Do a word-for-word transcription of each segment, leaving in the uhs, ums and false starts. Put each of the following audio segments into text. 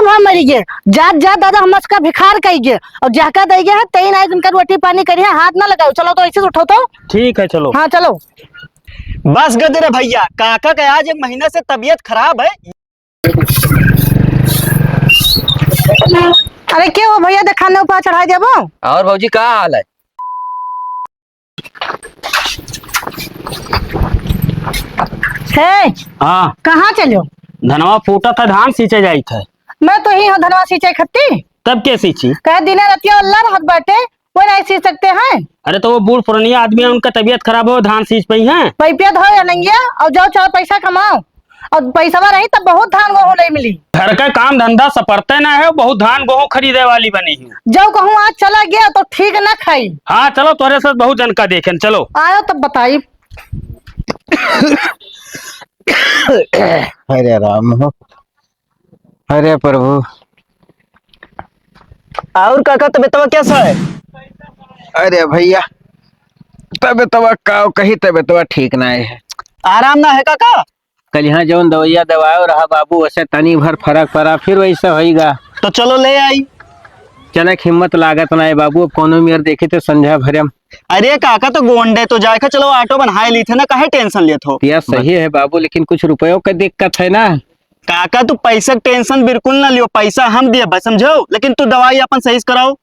हम मरी गए, जात जात दादा हम उसका भिखार कही गए, और जाका दे गए है, तेई नाई दिन का रोटी पानी करिए, हाथ ना लगाओ। चलो तो ऐसे से उठो तो। ठीक है, चलो। हाँ, चलो। बस गदरे भैया, काका का आज एक महीना से तबीयत खराब है। अरे के हो भैया, देखाने ऊपर चढ़ाई देबो? और भौजी, का हाल है? हे, हाँ। कहाँ चलो? धनवा फूटत है, धान सींचे जाइत है। मैं तो ही हूँ धनवा सींचे खत्ती। तब के सींची? कहे दिने रतिया अल्लाह रहत बाटे, वो नहीं सींच सकते हैं। अरे तो वो बूढ़ पुरनिया आदमी है, उनका तबीयत खराब हो, धान सींच पइहैं? पैपिया धो या नंगिया, और जाओ चार पैसा कमाओ, और पैसवा रही तब बहुत धान गोहूँ नहीं मिली। घर का काम धंधा सपरते ना है, बहुत धान गोहूँ खरीदे वाली बनी हूँ। जब कहूँ आज चला गया तो ठीक ना खाई। हाँ चलो, तोरे साथ बहुत जन का देखेन, चलो। आयो तब बताई। अरे राम हो, अरे प्रभु। और काका, तबीयतवा कैसा है? अरे भैया, तबीयतवा का कही, तबीयतवा ठीक ना है। आराम ना है काका? कल यहाँ जौन दवाइया दवायो रहा बाबू, वैसे तनी भर फरक पड़ा, फिर वैसा होइगा। तो चलो ले आई। चले के हिम्मत लागत ना है बाबू, अब कौनो मेर देखी तो संझा भरम। अरे काका, तो गोंडे तो जाए के, चलो ऑटो बनाए ली थे ना, काहे टेंशन लेत हो? या सही है बाबू, लेकिन कुछ रुपयों का दिक्कत है ना। काका, तू पैसा के टेंशन बिल्कुल ना लियो, पैसा हम दिए बस, समझो, लेकिन तू दवाई अपन सही से कराओ।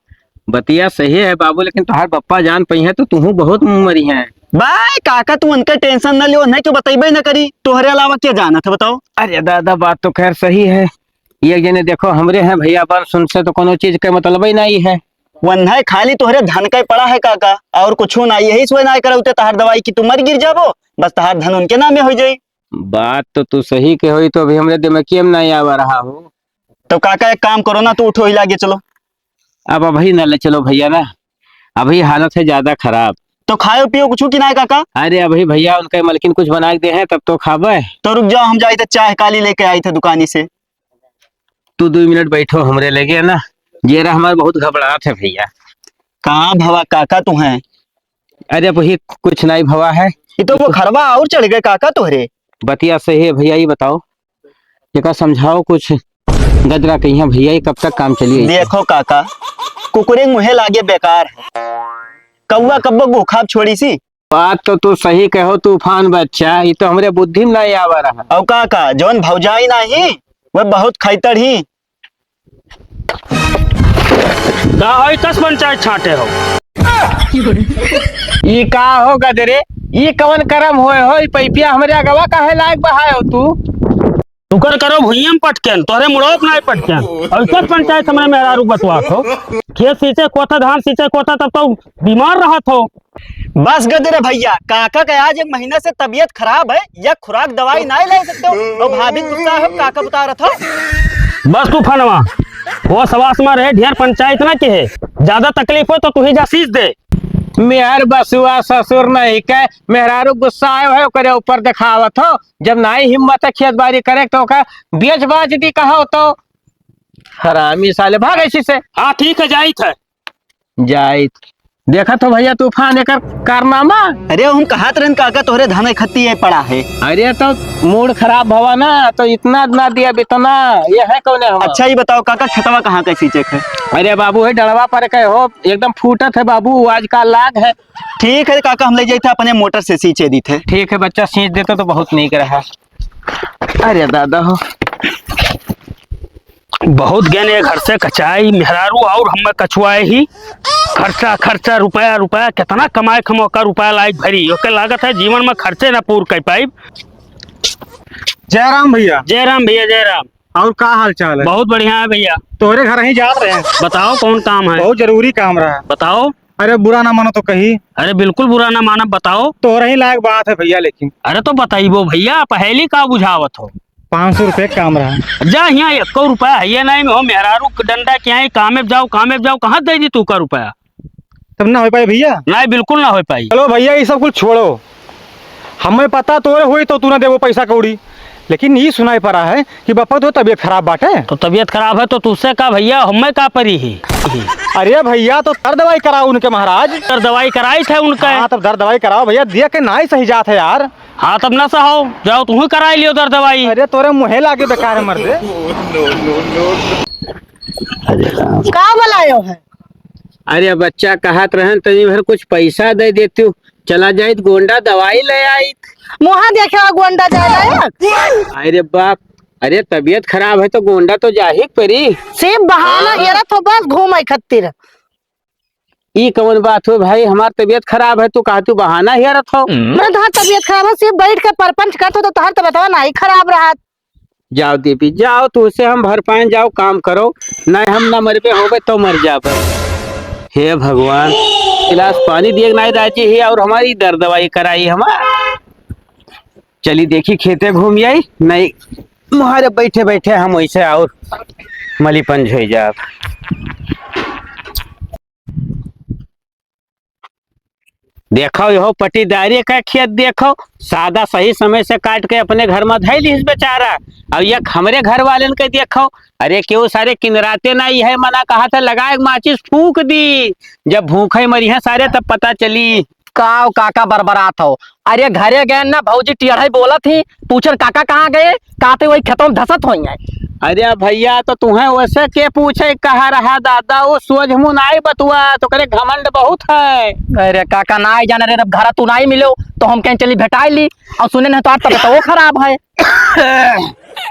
बतिया सही है बाबू, लेकिन तोहार बप्पा जान पइहैं तो तुहू बहुत मरिहैं। बाय काका, तू उनके टेंशन ना लियो, नहीं तो बतइबे ना करी, तोहरे अलावा के जानत है बताओ? अरे दादा, बात तो खैर सही है। ये जने देखो, हमरे हैं भैया, बल सुन से तो कोनो चीज के मतलब ही नहीं है। वन्है खाली तोहरे धन का पड़ा है काका, और कुछ ना, यही सोए ना करौते तहार दवाई की तू मर गिर जाबो, बस तहार धन उनके नामे हो जाई। बात तो तू सही के होई, तो अभी हमरे दिमागिया में नहीं आवा रहा हो। तो काका एक काम करो ना, तू उठो ही लागे चलो। अब अभी ना ले चलो भैया ना, अभी हालत है ज्यादा खराब। तो खायो पियो कुछ कि ना काका? अरे अभी भैया उनके मलकिन कुछ बना के दे हैं तब तो खाबे। तो रुक जाओ, हम जाई थे चाय काली लेके आई थे दुकानी से। तू दो मिनट बैठो हमरे लगे ना, जेरा हमार बहुत घबरात है भैया। कहाँ भवा काका तू हैं? अरे वही कुछ नहीं भवा है। ये तो वो खरवा और चढ़ गए काका तोहरे। बतिया सही है भैया, ये बताओ, एका समझाओ कुछ, गजरा कहिया भैया, ये कब तक काम चली? देखो काका, कुकुरे मुँहे लागे बेकार है, कौआ कब्बो गोखाब छोड़ी सी। बात तो तू सही कहो तूफान बच्चा, ये तो हमरे बुद्धि में नहीं आवा रहा। और काका, जौन भौजाई नाही, वह बहुत खैतड़ ही। का होई, कस पंचायत छाटे हो? ई का हो गदरे, ई कवन करम होए हो, ई पैपिया हमरे अगवा काहे लायक बहाए हो तू? तुकर करो भुइयम पटकेन, तोहरे मुड़ोप नाय पटकेन। और कस पंचायत हमरे मेहरारू बतवात हो? खेत सींचे कोता, धान सींचे कोता, तब तो बीमार रहत हो। बस गदरे भैया, काका का आज एक महीना से तबीयत खराब है, या खुराक दवाई नाय ले सकते हो, और भाभी गुस्सा है, काका बता रहा था। बस तू फनवा, वो सवास में रहे, ढेर पंचायत ना के है, ज्यादा तकलीफ हो तो तू ही जा सींच दे। मेहर बसुआ ससुर नहीं के, मेहरारू गुस्सा आयो है, ओकरे ऊपर दिखावत हो, जब नाई हिम्मत है खेत बारी करे तो ओका बेच बाच दी कहो तो। हरामी साले, भाग ऐसी से। हाँ ठीक है, जाइत है। जाइत। देखत हो भैया तूफान एकर कारनामा। अरे हम कहत रहन काका तोहरे धन खत्ती है पड़ा है। अरे तो मूड खराब भवा ना तो इतना ना दिया बितना। ये है कौन है हमारा? अच्छा ये बताओ काका खेतवा कहाँ कैसी चेक है? अरे बाबू है डड़वा पर के हो, एकदम फूटत है बाबू, आज का लाग है। ठीक है काका, हम ले जाइत है अपने मोटर से सींचे दीत है। ठीक है बच्चा, सींच देते तो बहुत नीक रहा। अरे दादा हो। बहुत गने घर से कचाई, मेहरारू और हमें कछुआए ही। खर्चा, खर्चा, रुपया, रुपया, कितना कमाए खमो का रुपया लाइक भरी, ओके लागत है जीवन में खर्चे ना पूर कर पाई। जय राम भैया। जय राम भैया, जय राम। और का हाल चाल है? बहुत बढ़िया है भैया। तोहरे घर ही जात रहे हैं। बताओ कौन काम है? बहुत जरूरी काम रहा। बताओ। अरे बुरा ना मानो तो कही। अरे बिल्कुल बुरा ना मानब, बताओ। तोहरे ही लायक बात है भैया, लेकिन। अरे तो बताइबो भैया, पहेली का बुझावत हो? पाँच सौ रुपये काम रहा। जा, यहाँ एको रुपया है ये नहीं, हो मेहरारू डंडा के यहाँ कामे जाओ, कामे जाओ, कहाँ दे दी तू का रुपया? तब ना हो पाई भैया। नहीं, बिल्कुल ना हो पाई। चलो भैया, ये सब कुछ छोड़ो, हमें पता तोरे हुई तो तू ना देबो पैसा कौड़ी, लेकिन ये सुनाई पड़ा है कि बप्पा तो तबीयत खराब बाटे। तो तबीयत खराब है तो तुझसे का भैया, हमें का परी ही? अरे भैया, तो दर दवाई कराओ उनके महाराज। दर दवाई कराई थे उनके। हाँ, तब दर दवाई कराओ भैया, देख के नाई सही जात है यार। हाँ, तब ना सहो, जाओ तुहूँ कराई लियो दर्द दवाई। अरे तोरे मुँहे लागे बेकार है मर्दे। अरे राम। का बुलायो है? अरे बच्चा कहत रहन तनी भर कुछ पैसा दे देती हूँ, चला जाइत गोंडा दवाई ले आइत। मुँहा देखे गोंडा जाए लायक। अरे बाप, अरे तबीयत खराब है तो गोंडा तो जाही परी। सिर्फ बहाना हेरत हो बस घूमे खातिर। ई कवन बात हो भाई, हमार तबीयत खराब है, तू कहा तू बहाना हेरत हो? मैं तोहार तबीयत खराब है, सिर्फ बैठ के परपंच करत हो तो तोहार तबीयत नहीं खराब रहत। जाओ देवी, जाओ, तुहसे हम भर पाएन, जाओ काम करो, नहीं हम ना मरबे होबे तो मर जाबे। हे भगवान, गिलास पानी दिए के नहीं राजी है और हमारी दर्द दवाई कराई हमार। चली देखी खेते घूम आई, नहीं मारे बैठे बैठे हम वैसे और मलीपंज हो जाब। देखो, यहो पटीदारी का खेत देखो, सादा सही समय से काट के अपने घर में धई लिहिस बेचारा। अब ये हमरे घर वालन के देखो, अरे केहू सारे किनराते ना, यह मना कहा था लगाए माचिस फूंक दी, जब भूखे मरी हैं सारे तब पता चली। का हो काका बरबरात हो? अरे घरे गए ना, भौजी टेढ़ई बोलत ही, पूछन काका कहाँ गए, कहते वही खेतों में धसत होई हैं। अरे भैया, तो तुम्हें वैसे के पूछे कहा रहा दादा, वो सोझ मुँह नाई बतुआ, तो करे घमंड बहुत है। अरे काका नाई जाने रे, अब घर तू नाई मिलो तो हम कहीं चली भेटाई ली, और सुने नहीं तो आज तबीयत वो खराब है।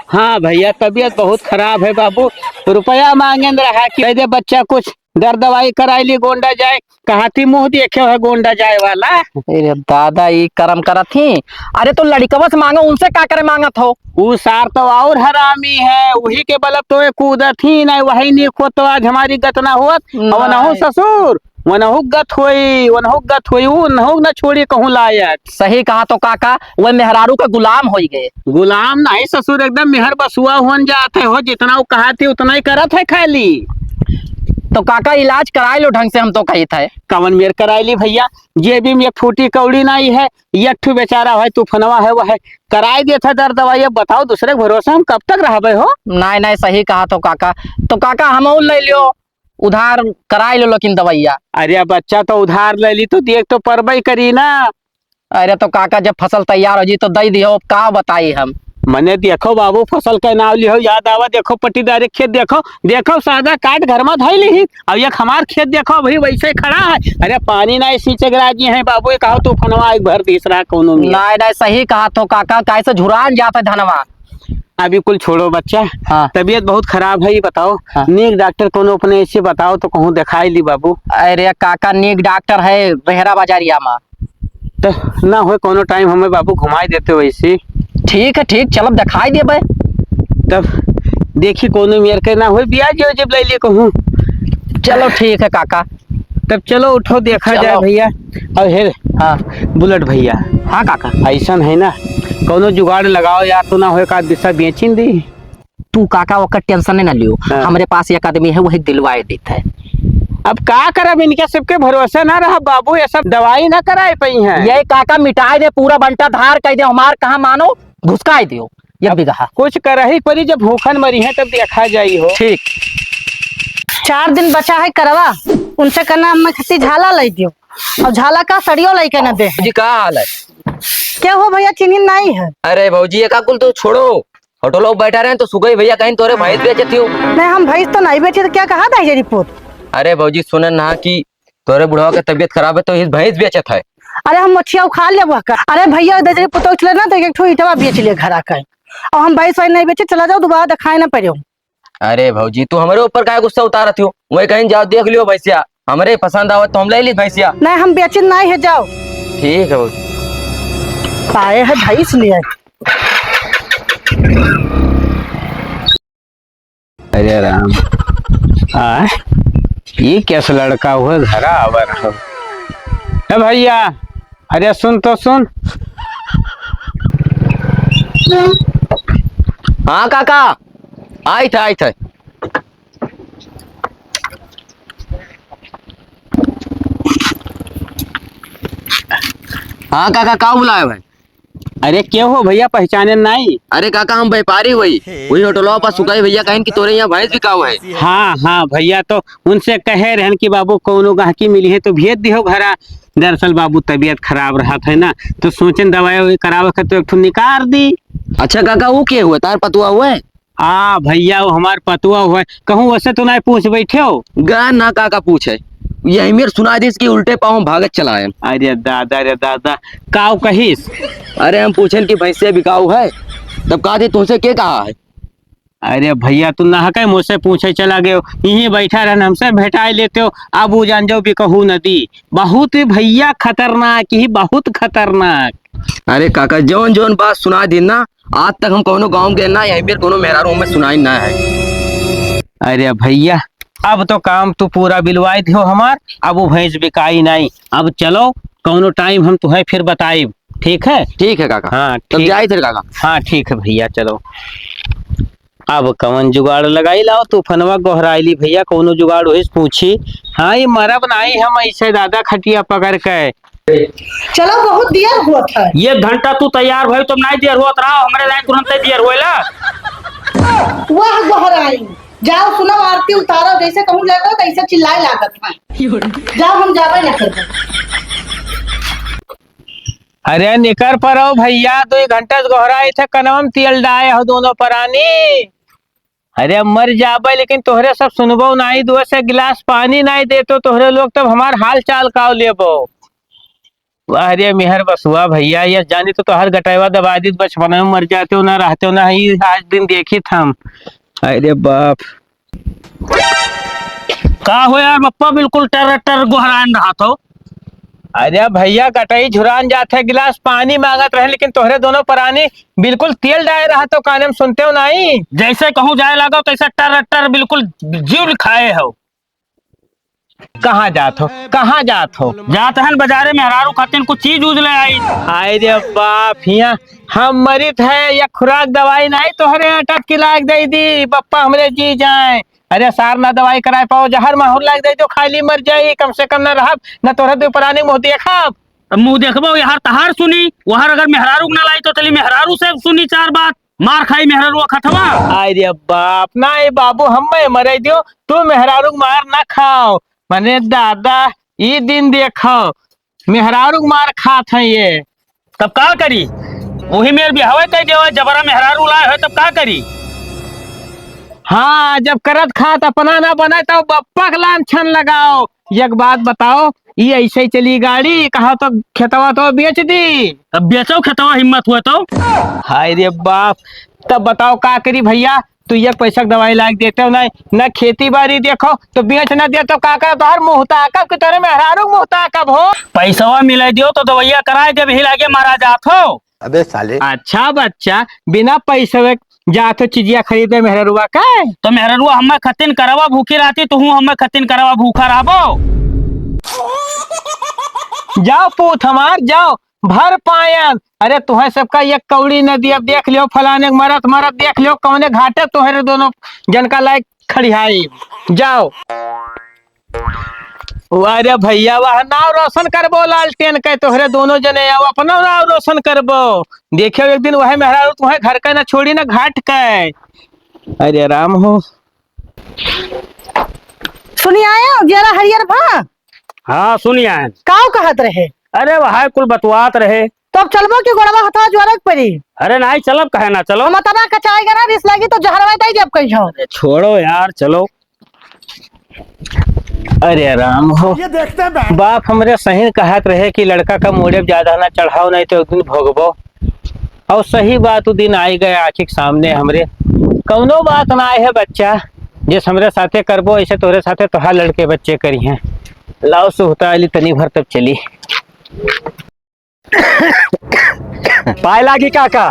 हाँ भैया, तबीयत बहुत खराब है बाबू, रुपया मांगेन रहा कि दे दे बच्चा कुछ, दर दवाई कराई ली गोंडा जाए, कहा थी मुँह देखे है गोंडा जाए वाला। अरे दादा, ई करम करत ही। अरे तो लड़िकवा से मांगो, उनसे का करे मांगत हो? ऊ सार तो और हरामी है, वही के बलब तो ये कूदत ही नहीं, वही नहीं को तो आज हमारी गत ना होत। और वनहु नहीं। ससुर, वनहु गत होई, वनहु गत होई, ऊ नहु न छोड़ी कहूँ लायक। सही कहा तो काका, वह मेहरारू का गुलाम होई गए। गुलाम नहीं ससुर, एकदम मेहर बसुआ होन जात है हो, जितना वो कहा थी उतना ही करत है खाली। तो काका इलाज कराए लो ढंग से, हम तो कहित है। कवन मेर कराए ली भैया, जेबी में एक फूटी कौड़ी नहीं है, एक ठू बेचारा है तूफनवा है, वह है कराए देत है दर दवाई। अब बताओ दूसरे के भरोसे हम कब तक रहबे हो? नहीं नहीं, सही कहा तो काका। तो काका हम ले लियो, उधार कराए लो लेकिन दवाइया। अरे अब बच्चा तो उधार ले ली तो देख तो परबई करी ना। अरे तो काका, जब फसल तैयार हो जी तो दई दिहो, अब का बताई हम। मने देखो बाबू, फसल का नाव लिहो, याद आवा, देखो पट्टीदारे खेत देखो, देखो सादा काट घर में धई ली, अब एक हमार खेत देखो, अभी वैसे ही खड़ा है। अरे पानी ना सींचे के राजी है बाबू, ये कहो तूफनवा एक भर दिस रहा कोनो में। नहीं नहीं, सही कहा तो काका, कैसे झुरान जात है धनवा। अभी कुल छोड़ो बच्चा, हाँ। तबीयत बहुत खराब है, ये बताओ, हाँ। नीक डॉक्टर कोनो अपने ऐसे बताओ तो कहूँ दिखाई ली बाबू। अरे काका, नीक डॉक्टर है रेहरा बाजारिया में। तो ना होए कोनो टाइम हमें बाबू घुमाई देते वैसे। ठीक है, ठीक, चलब दिखाई देबे। तब देखी कोनो मेर के ना होए, ब्याज हो जब ले लिए कहूँ। चलो ठीक है काका। तब चलो उठो, देखा चलो। जाए भैया। और हे हाँ। बुलेट भैया। हाँ काका। ऐसन है ना, कौनो जुगाड़ लगाओ यार, तो ना होए का बिस्सा बेचिन दी। तू काका ओकर टेंशन ना लियो, हाँ। हमरे पास एक आदमी है, वही दिलवाए देत है। अब का करब, इनके सबके भरोसे ना रहा बाबू, ये सब दवाई ना कराए पाई हैं। ये काका मिटाए दे, पूरा बंटा धार कह दे, हमार कहाँ मानो घुसकाए दियो। एक अब बीघा। कुछ करही परी, जब भूखन मरी है तब देखा जाई हो। ठीक। चार दिन बचा है करवा, उनसे कहना हम खत्ती झाला लाई दियो, और झाला का सड़ियो लाई के ना दे। जी का हाल है? क्या हो भैया, चिन्हिन नहीं है? अरे भौजी, ये का कुल तो छोड़ो, होटलो पे बैठा रहे तो सुगई भैया कहीं तोरे भैंस बेचत हो। नहीं, हम भैंस तो नहीं बेचे, तो क्या कहा था ये रिपोर्ट? अरे भौजी, सुनन ना कि तोरे बुढ़वा के तबीयत खराब है तो इस भैंस बेचत है। अरे हम मोछिया उखाड़ लेबो का? अरे भैया, दे दे पुतौ चले ना तो एक ठो ईटवा बेच ले घर आके। और हम भैंस वैस नहीं बेचे, चला जाओ, दोबारा दिखाए ना पड़ो। अरे भौजी, तू हमरे ऊपर काहे गुस्सा उतारत हो? वही कहीं जाओ देख लियो भैंसिया, हमरे पसंद आवत तो हम ले ली भैंसिया। नहीं, हम बेचिन नहीं है, जाओ। ठीक है भौजी। पाए है भैंस लिए। अरे राम, आ, ये कैसा लड़का हुआ घरा आवर हो? ए भैया, अरे सुन तो सुन। हाँ काका, आइत है, आइत है। हाँ काका, का बुलाए भाई? अरे के हो भैया, पहचाने नहीं? अरे काका, हम व्यापारी हुई, वही होटलवा पर सुकाई भैया कहन कि तोरे यहाँ भैंस बिकाऊ है। हाँ हाँ भैया, तो उनसे कहे रहन कि बाबू कौनो गाहकी मिली है तो भेज दिहो घरा। दरअसल बाबू तबियत खराब रहत है ना, तो सोचेन दवाई ववाई करावे के तो एक ठो निकार दी। अच्छा काका, वो के हुए? तार पतुआ हुए? आ भैया, वो हमार पतुआ हुए। कहूँ वैसे तो नाहीं पूछ बैठे हो? गा ना काका पूछे, यही मेर सुना दिस कि उल्टे पाँव भागत चला आयन। अरे दादा, अरे दादा, काऊ कहिस? अरे हम पूछेन कि भैंसिया बिकाऊ है, तब कहा थे तुमसे के कहा है? अरे भैया, तू नहके मुझसे पूछे चला गयो, यहीं बैठा रहन, हमसे भेटाए लेते हो। अब वो जान जाओ बिकहू नदी, बहुत ही भैया खतरनाक ही, बहुत खतरनाक। अरे काका, जौन जौन बात सुना दिन ना, आज तक हम कौनो गाँव गए ना, यहीं पर कौनो मेहरारू हमें सुनाई ना है। अरे भैया, अब तो काम तू पूरा बिलवाई दियो हमार, अब वो भैंस बिकाई नाहीं। अब चलो, कौनो टाइम हम तुम्हें फिर बताइब, ठीक है? ठीक है काका। हाँ, तब ठीक। जाए फिर काका। हाँ, ठीक है भैया, चलो। अब कवन जुगाड़ लगाई, लाओ तूफनवा गोहराइली भैया, कौनो जुगाड़ होइस पूछी। हाँ, ये मरब नाहीं हम ऐसे दादा खटिया पकड़ के। चलो, बहुत देर होत है। एक घंटा तू तैयार भई, तुम नाहीं देर होत रहा, हमरे नाहीं तुरंते देर होएला। वाह गोहराई, जाओ सुनो आरती उतारो, जैसे कहूँ जाओ तैसे चिल्लाए लागत है। जाओ, हम जाबे ना करबे। अरे निकर परो भैया, दुई घंटा से गोहराए थे, कनवा में तेल डाए हो दोनों परानी। अरे मर जाबे, लेकिन तोहरे सब सुनबो नाहीं, दुआ से गिलास पानी नाहीं देतो तोहरे लोग, तब हमार हाल चाल काव लेबो। वाह रे मेहर बसुआ भैया, ये जानी तो तोहर गटैवा दबा दीत, बचपन में मर जाते हो ना, रहते हो ना, ई आज दिन देखी था हम। अरे बाप। का हो यार बप्पा, बिल्कुल टर टर गोहरान रहत हो। अरे भैया, गटई झुरान जात है, गिलास पानी मांगत रहे, लेकिन तोहरे दोनों परानी बिल्कुल तेल डाए रहत हो, काने में सुनते हो नाहीं? जैसे कहूँ जाए लागो, तैसे टर टर बिल्कुल जीव खाए हो। कहाँ जात हो, कहाँ जात हो? जात हन बाजारे, मेहरारू खातिन कुछ चीज उज ले आई। हाय रे बाप, हिया हम मरित है, या खुराक दवाई नाहीं तोहरे अटक के लाग दे दी, बप्पा हमरे जी जाए। अरे सार ना दवाई कराए पाओ, जहर माहुर लाग दे दो, खाली मर जाई, कम से कम ना रहब, ना तोहरे दुई परानी मुँह देखब। अब मुँह देखबो, यार तहार सुनी, वहर अगर मेहरारू के ना लाई तो चली मेहरारू से सुनी चार बात। मार खाई मेहरारू खतवा। आय रे बाप, नाहीं बाबू, हम्मे मरे दियो, तू मेहरारू के मार ना खाओ। मने दादा, ई दिन देखो, मेहरारू के मार खात हैं ये। तब का करी? वही मेर बिहावे कह देवे, जबरा मेहरारू लाए हो, तब का करी? हाँ, जब करत खात अपना ना बने, तब बप्पा के लांछन लगाओ। एक बात बताओ, ई ऐसे ही चली गाड़ी, कहा तो खेतवा तो बेच दी। अब बेचो खेतवा, हिम्मत हुआ तो। हाय रे बाप, तब बताओ का करी भैया, तू एक पैसा के दवाई लाग देते हो ना, ना खेती बाड़ी देखो, तो बेच ना दे तो का करे, तोहर मुँह ताकब कि तोहरे मेहरारू के मुँह ताकब हो? पैसवा मिला दियो तो दवाइया कराए देब, ही लागे मारा जात हो। अबे साले। अच्छा बच्चा, बिना पैसवे जात हो चिजिया खरीदे मेहररुआ का? तो मेहररुआ हम्मे खतिन करवा भूखी रहती, तुहू हम्मे खतिन करवा भूखा रहबो। जाओ पूत हमार, जाओ, भर पायन। अरे तुहें सबका एक कौड़ी न दियब, देख लियो फलाने के मरत मरत, देख लियो कौने घाटे तोहरे दोनों जन का लायक खड़ियाई। जाओ। वाह रे भैया वाह, नाव रोशन करबो लालटेन के, तोहरे दोनों जने आओ अपना नाव रोशन करबो। देखियो एक दिन वह मेहरारू तुम्हें घर का ना छोड़ी ना घाट के। अरे राम हो। सुनी आयो, जरा हरियर भा। हाँ, सुनी आयन। काऊ कहत रहे? अरे, वहाय कुल बतवात रहे। तो अब चलबो कि गोड़वा हथवा ज्वरक परी? अरे, नाहीं चलब, काहे ना चलो? हम अतना कचाई गना, रिस लागी तो जहरवा दई देब कहियो। अरे, छोड़ो यार, चलो। अरे, राम हो। ये देखते हैं बैठ। बाप हमरे सही कहत रहे कि लड़का का मूड़े पे ज्यादा ना चढ़ाओ, नाहीं तो एक दिन भोगबो। और सही बात उ दिन आई गए आँखी के सामने हमरे। कौनो बात ना आए है बच्चा, जिस हमरे साथे करबो, ऐसे तोहरे साथे तोहार लड़के बच्चे करी हैं। लाओ सुहता अली तनी भर तब चली। पाए लागी काका।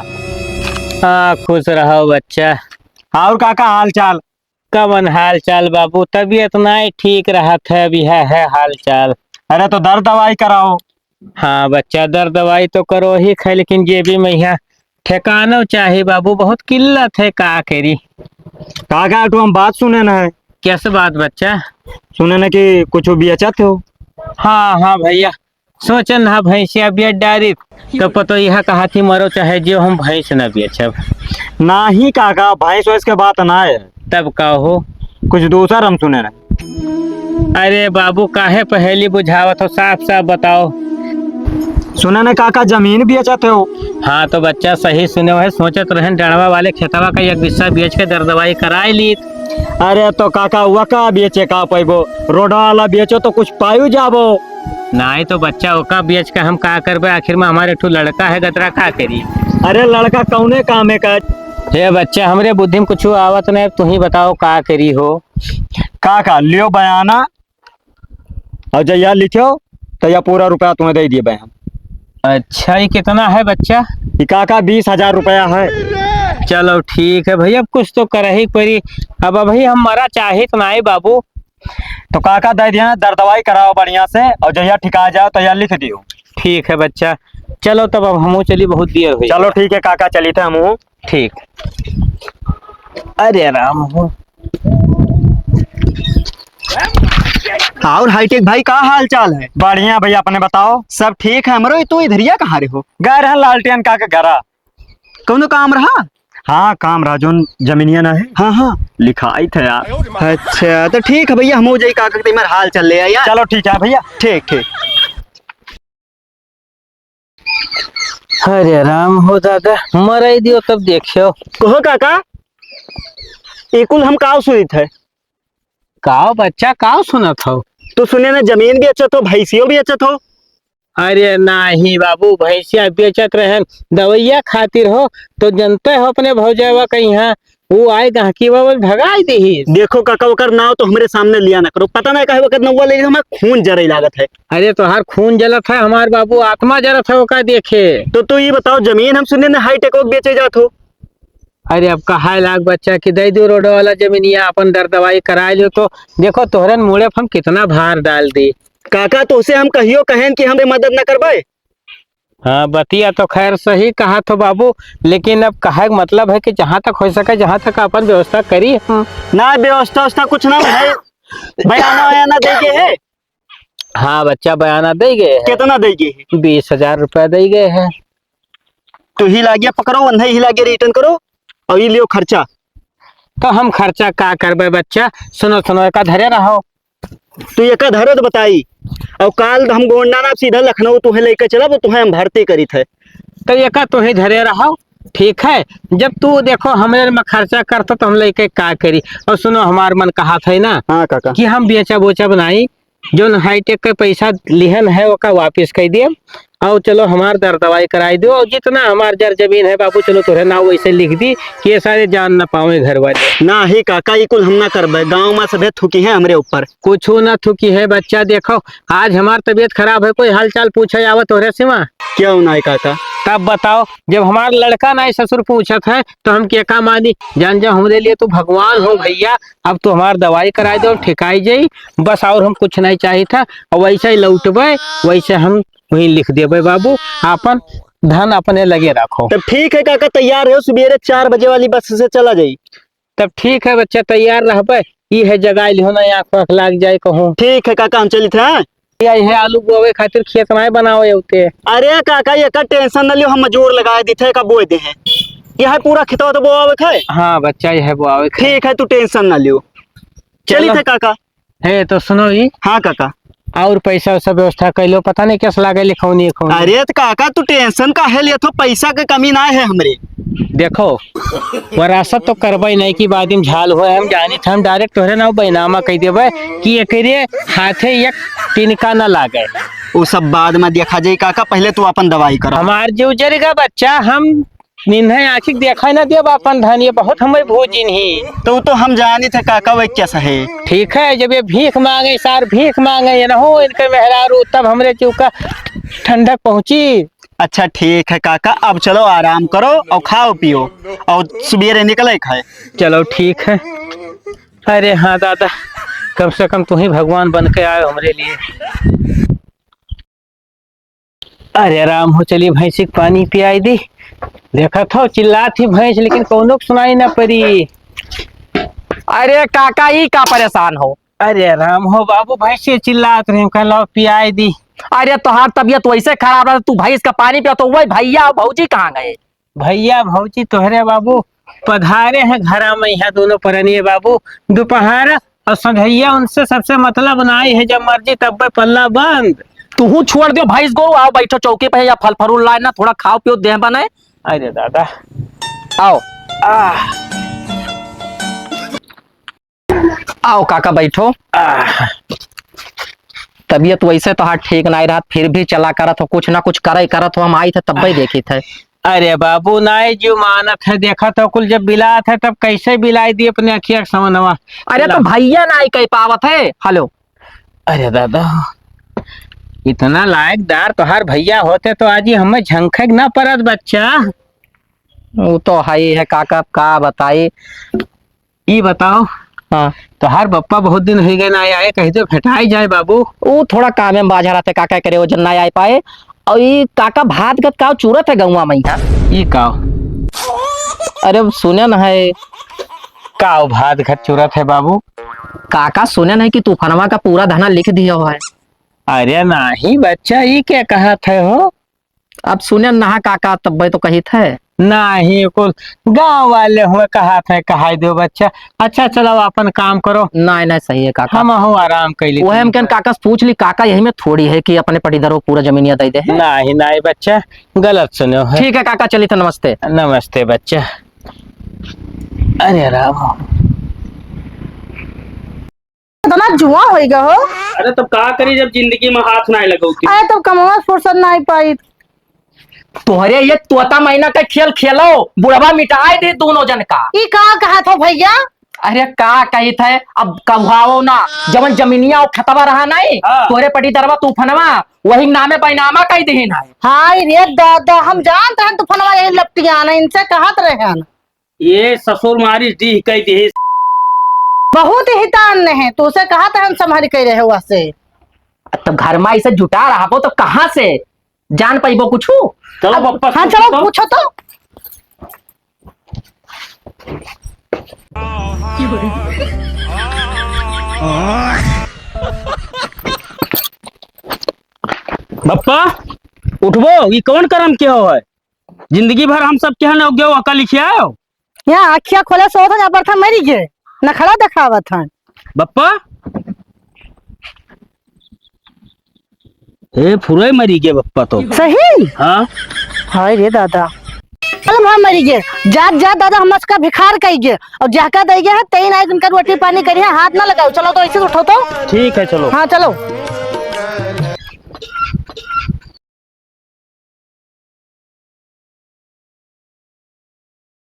हाँ, खुश रहो बच्चा। और काका हाल चाल? कवन हाल चाल बाबू? तबीयत नाहीं ठीक रहत है, अब यह है हाल चाल। अरे तो दर्द दवाई कराओ। हाँ बच्चा, दर्द दवाई तो करो ही है, लेकिन जेबी में यहाँ ठेकानो चाही बाबू, बहुत किल्लत है, का करी? काका, तो हम बात सुने ना है। कैसे बात बच्चा? सुने ना कि कुछ बेचत हो? हाँ, हाँ भैया, सोचन हा भैंसिया बेच डारी, तो पतो यह कहा थी मरो चाहे जियो, हम भैंस ना बेचब। नाहीं काका, भैंस वैस के बात ना है। तब का हो? कुछ दूसर हम सुने ना। अरे बाबू, काहे पहेली बुझावत हो, साफ साफ बताओ। सुना न काका, जमीन बेचत हो? हाँ तो बच्चा, सही सुने हो, सोचत रहन डड़वा वाले खेतवा का एक बिस्सा बेच के दर दवाई कराई लीत। अरे तो काका, वका बेचे का पैबो, रोडवा वाला बेचो तो कुछ पायु जाबो। नाहीं तो बच्चा, ओका बेच के हम का करबे, आखिर में हमारे एक ठो लड़का है, गदरा का करी? अरे लड़का कौने कामे का? हे बच्चा, हमरे बुद्धि में कुछ आवत नहीं, अब तू ही बताओ का करी हो। काका, लियो बयाना, और जहिया लिखो, तो यह पूरा रुपया तुम्हें दे दिए भाई हम। अच्छा, ये कितना है बच्चा? ये काका, बीस हजार रुपया है। चलो ठीक है भैया, अब कुछ तो कर ही पड़ी। अब अभी हम मरा चाहित नाहीं बाबू। तो काका, दे दिया, दर दवाई कराओ बढ़िया से, और जहिया ठिका जाओ, तो यह लिख दियो। ठीक है बच्चा, चलो तब अब हमहू चली, बहुत देर हुई। चलो ठीक है काका, चली थे हमहू। ठीक। अरे राम हो। और हाईटेक भाई, का हाल चाल है? बढ़िया भैया, अपने बताओ। सब ठीक है हमरो। तू इधरिया कहाँ रहे हो? गए रहन लालटेन का के घरा। कौनो काम रहा? हाँ, काम रहा, जोन जमीनिया ना है। हाँ, हाँ। लिखाई थे यार। अच्छा, तो ठीक है भैया, हम हो जाई काका के, तुम्हार हाल चाल ले आया। चलो ठीक है भैया। ठीक, ठीक। अरे राम हो दादा, मराई दियो तब देखियो। कहो काका, ई कुल हम काव सुनित है? काव बच्चा, काव सुनत हो? तू सुने न जमीन बेचत हो, भैंसियो बेचत हो। अरे नाहीं बाबू, भैंसिया बेचत रहन दवैया खातिर हो, तो जनते हो अपने भौजावा कहिया ऊ आए गहकी बा, बोल भगाई देही। देखो काका, ओकर नाव तो हमरे सामने लिया ना करो। पता नहीं काहे ओकर नौवा ले हमार खून जरे लागत है। अरे तोहार खून जलत है, हमार बाबू आत्मा जलत है ओका देखे। तो तू ये बताओ, जमीन हम सुने ने हाईटेक ओक बेचे जात हो। अरे अब कहाए लाग बच्चा कि दे दो रोड वाला जमीनिया, अपन दर दवाई कराए लो। तो देखो तोहरन मुड़े पर हम कितना भार डाल दी। काका, तोसे हम कहियो कहेन कि हमरे मदद न करबे? हाँ, बतिया तो खैर सही कहा थो बाबू, लेकिन अब कहे के मतलब है कि जहाँ तक हो सके, जहाँ तक अपन व्यवस्था करी हम। ना, व्यवस्था उवस्था कुछ ना है। बयाना वयाना दे के है? हाँ बच्चा, बयाना दे गए है। कितना दे गए है? बीस हजार रुपया दे गए है। तो ही लागिया पकड़ो, वन्हे ही लागिया रिटर्न करो और ये लियो खर्चा। तो हम खर्चा का करबे बच्चा? सुनो, सुनो, एका धरे रहो। तू एका धरे तो बताई, और काल हम गोंडा ना सीधा लखनऊ तुहे लेके चलब, तुहे हम भर्ती करी थे। तो एका तुहे धरे रहो, ठीक है। जब तू देखो हमरे में खर्चा करता तो हम लेके का करी? और सुनो, हमार मन कहा था ना हाँ काका। कि हम बेचब उचब नाई, जौन हाईटेक के पैसा लिहन है ओका वापिस कर दिए। और चलो हमार दर दवाई कराई दो, और जितना हमार जर जमीन है बाबू, चलो तोहरे नाव वैसे लिख दी कि ये सारे जान ना पावे घर वाले। ना ही काका, ई कुल हम ना करबे, गाँव में सभे थुकी है हमरे ऊपर। कुछ ना थुकी है बच्चा, देखो आज हमार तबीयत खराब है, कोई हालचाल पूछे आवत तोहरे सिवा? क्यों ना काका? तब बताओ, जब हमार लड़का ना ससुर पूछत है तो हम के का मानी? जान जाओ हमरे लिए तू भगवान हो भैया। अब तू हमार दवाई कराई दो, ठिकाई जाई, बस और हम कुछ नहीं चाहित है। और वैसे ही लौटबे, वैसे हम वहीं लिख देबे बाबू, आपन धन अपने लगे रखो। तब ठीक है काका, तैयार रहो, सुबेरे चार बजे वाली बस से चला जाई। तब ठीक है बच्चा, तैयार रहबे। ई है जगह लिहो ना, आँख वाँख लाग जाए कहूँ। ठीक है काका, हम चलित हैं। या इहे आलू बोआवे खातिर खेत नाय बनावे होते। अरे काका, एकर टेंशन न लियो, हम मजूर लगाए दिथे का बोए दे हैं। यह पूरा खेतवा तो बोआवे के है। हाँ बच्चा, यह बोआवे के है। ठीक है, तू टेंशन न लियो। चलो। चलित है काका। हे तो सुनो ई। हाँ काका। और पैसा वैसा व्यवस्था कर लो, पता नहीं कैसे लागे लिखौनी खौनी। अरे तो काका, तू टेंशन काहे लेत हो, पैसा के कमी ना है हमरे। देखो, वरासत तो करबे नहीं कि बाद में झाल होए, हम जानी थे, हम डायरेक्ट तोहरे नाव बैनामा कह देबे कि एकरे हाथे एक तिनका न लागे। वो सब बाद में देखा जाई काका, पहले तू अपन दवाई करो। हमार जीव जरेगा बच्चा, हम निन्हे आँखी के देखा न देब अपन धन, ये बहुत हमें भूजिन ही। तो वो तो हम जानी थे काका, वह कैसा है। ठीक है, जब ये भीख मांगे, सार भीख मांगे, ये न हो इनके मेहरारू, तब हमरे जीव का ठंडक पहुँची। अच्छा ठीक है काका, अब चलो आराम करो और खाओ पियो और सुबेरे निकले खाए। चलो ठीक है। अरे हाँ दादा, कम से कम तू ही भगवान बन के आए हमरे लिए। अरे राम हो, चली भैंसी के पानी पियाई दी। देखत हो चिल्लात ही भैंस, लेकिन कौनो के सुनाई ना पड़ी। अरे काका, ई का परेशान हो? अरे राम हो बाबू, भैंसिया चिल्लात रही, कहला पियाई दी। अरे तोहार तबीयत वैसे खराब रहा, तू भैंस का पानी पिया, तो वही भैया और भौजी कहाँ गए? भैया भौजी तोहरे बाबू पधारे हैं घरा में, यहाँ दोनों परनिए बाबू दोपहर और संझैया उनसे सबसे मतलब नाई है, जब मर्जी तब पल्ला बंद। तुहू छोड़ दियो भैंस गोरू, आओ बैठो चौकी पे, या फल फरूल लाए ना, थोड़ा खाओ पियो, देह बने। अरे दादा। आओ। आह। आओ काका, बैठो। आह। तबीयत वैसे तोहार ठीक नाई रहत, फिर भी चला करत हो, कुछ ना कुछ करे करत हो, हम आइत है तब्बे देखित है। अरे बाबू, नाई जो मानत है, देखत हो कुल जब बिलात है, तब कैसे बिलाई दी अपने अखिया के सामनवा। अरे तो भैया नाई कह पावत है। हेलो। अरे दादा, इतना लायकदार तोहार भैया होते तो आज ही हमें झंखक ना परत बच्चा। वो तो है ही है काका, अब का बताई। ई बताओ। हाँ। तोहार बप्पा बहुत दिन होइ गए ना आए, कहि दो भेटाई जाए बाबू। ऊ थोड़ा कामे में बाझा रहते, का का करे, वो जन ना आए पाए। और ई काका भात गत काव चूरत है गौवा में यहाँ। ई काव? अरे सुने न है। काव भात गत चूरत है बाबू? काका सुने नहीं कि तूफानवा का पूरा धना लिख दिया हुआ है। अरे नाही बच्चा, ई क्या कहत है हो? अब सुने नहा काका, तब्बे तो कहित है। नाही, कुल गाँव वाले हुए कहत है, कहाई दो बच्चा। अच्छा, चलो अपन काम करो। नाही, नाही, सही है काका। हम हो आराम कैली वही हम तुम कहन पर। काका से पूछ ली, काका यही में थोड़ी है कि अपने पटीदार को पूरा जमीनिया दे दे है। नाही, नाही बच्चा, गलत सुने हो। ठीक है काका, चली तो नमस्ते। नमस्ते बच्चा। अरे राम। इतना जुआ होइगा हो। अरे तब का करी जब जिंदगी में हाथ नाई लगौती। अरे तब कमवा से फुर्सत नाई पाई। तोहरे ये तोता मैना का खेल खेलो, बुढ़वा मिटाए दे दोनों जन का। ई का कहत हो भैया? अरे का कहित है, अब कहुआओ ना, जवन जमीनिया और खतवा रहा नहीं, हाँ। तोहरे पटीदरवा तूफनवा, वही नामे पैनामा कह दे ना। हाय रे दादा, हम जानत हैं तूफनवा यही लपटियान है, इनसे कहत रहे हैं। ये ससुर मारी डीह कह दी। बहुत ही तान ने है, तू से कहा था हम संभाल के रहे हुआ से। तो घर में इसे जुटा रहा वो तो कहाँ से जान पाइबो कुछ? चलो अब पप्पा हाँ, से चलो पूछो। पूछो तो। बप्पा, उठबो, ई कौन करम के हो है? जिंदगी भर हम सब केहन हो गयो, अकल लिखे आयो? यहाँ अखिया खोले सोत हन, अबरथा मरी गे, नखड़ा देखावत हन। बप्पा? हे फुरे मरी गे बप्पा तो। सही? हाँ। हाय रे दादा। चल भाई मरी गे, जात जात दादा हम उसका भिखार कही गे, और जाका दे गे है, तेई नाई उनका रोटी पानी करी है, हाथ ना लगाओ, चलो तो ऐसे उठो तो। ठीक है, चलो। हाँ, चलो।